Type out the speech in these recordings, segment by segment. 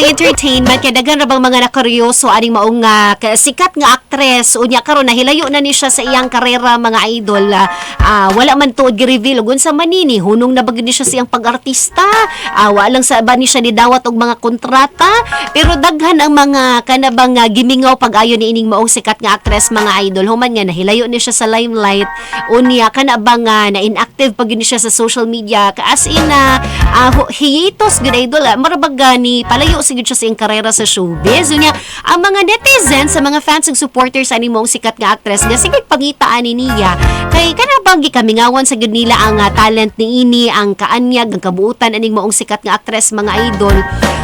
Entertainment kay daghan ra bang mga nakuryoso aning maong sikat nga actress. Unya karon nahilayo na ni siya sa iyang karera, mga idol. Wala man tuod gi-reveal ug unsa man ni hunong na ba gyud ni siya sa iyang pag-artista, wala lang sa ba ni siya nidawat og mga kontrata, pero daghan ang mga kanabang gimingaw pag-ayo ni ining maong sikat nga actress, mga idol, human nga nahilayo ni siya sa limelight. Unya kana bang na inactive pag gyud ni siya sa social media, as in na hiatus gyud, idol, marabag ni palayo sigud siya sa iyang karera sa showbiz. Unya ang mga netizens, sa mga fans ug supporters ani maong sikat nga actress nga sige pangitaan ni niya kay kana bang gikamingawan sa gyud nila ang talent ni ini, ang kaanyag, ang kabuutan aning maong sikat nga actress, mga idol.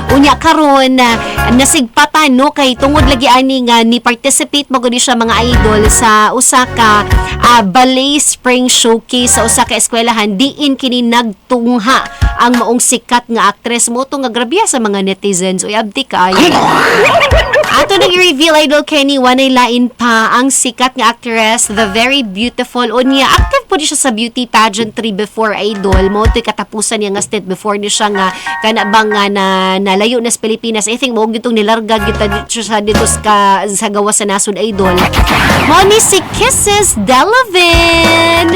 Unya karon na nasigpatan, no, kay tungod lagi ani nga ni participate mo gud siya, mga idol, sa usa ka ballet spring showcase sa usa ka eskwelahan diin kini nagtungha ang maong sikat nga actress mo to nga grabe sa mga netizens. Uy, abdi kaayo. Ato nang i-reveal, Idol Kenny, wanay lain pa ang sikat nga actress, the very beautiful. Unya, active po di siya sa beauty pageantry before, idol. Mo to'y katapusan niya nga stint before ni siya nga kana bang nga na nalayo na sa Pilipinas. I think mo gitong nilarga kita dito siya dito sa gawas sa nasod, idol. Mo ni si Kisses Delavin.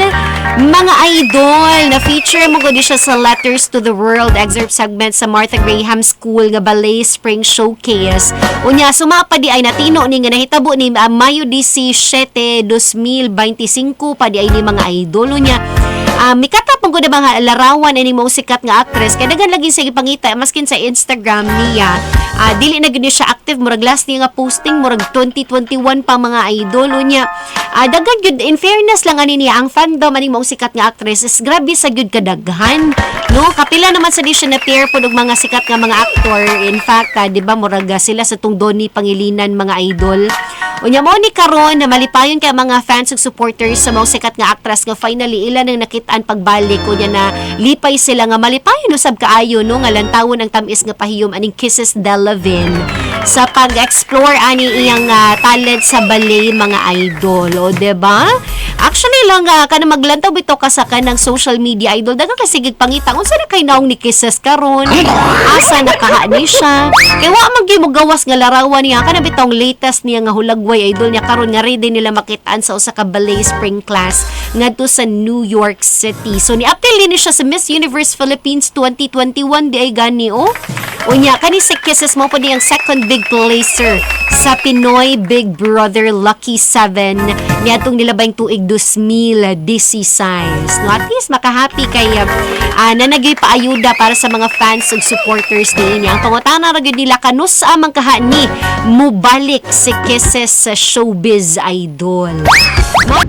Mga idol, na feature mo gud siya sa Letters to the World excerpt segment sa Martha Graham School nga Ballet Spring Showcase. Unya sumapa di ay natino ni nga nahitabo ni Mayo 17, 2025 pa di ay ni, mga idol. Unya mikatapong ko na mga larawan ani mo sikat nga actress kay daghan lagi sa gipangita maskin sa Instagram niya. Dili na gud siya active, murag last niya nga posting murag 2021 pa, mga idol. Unya daghan gyud, in fairness lang ani niya, ang fandom ani mo sikat nga actress is grabe sa gyud kadaghan, no? Kapila naman sa di siya na pair pod og mga sikat nga mga actor. In fact, di ba murag sila sa tong Donny Pangilinan, mga idol. Unya mo ni karon na malipayon kay mga fans ug supporters sa mga sikat nga actress nga finally ila nang nakitaan pagbalik. Unya na lipay sila nga malipayon usab kaayo, no, nga lantawon ang tamis nga pahiyom aning Kisses Delavin sa pag-explore ani iyang talent sa ballet, mga idol. O, 'di ba? Actually lang kana maglantaw bitaw ka sa kanang social media, idol, daghan kasi pangita unsa na kay naong ni Kisses karon, asa na kaha ni siya, kay wa man gyud mo gawas nga larawan niya kana bitong latest niya nga hulagway, idol niya karon nga ready nila makitaan sa usa ka ballet spring class ngadto sa New York City. So ni-appeal ni siya sa Miss Universe Philippines 2021 di ay gani, oh. Unya kani si Kisses mo po ang second big placer sa Pinoy Big Brother Lucky 7 niadtong nilabayng tuig 2016. No, at least makahappy kay nanagay paayuda para sa mga fans ug supporters niya. Ang pangutana ra gyud nila, kanus man kaha ni mubalik si Kisses sa showbiz, idol? Mo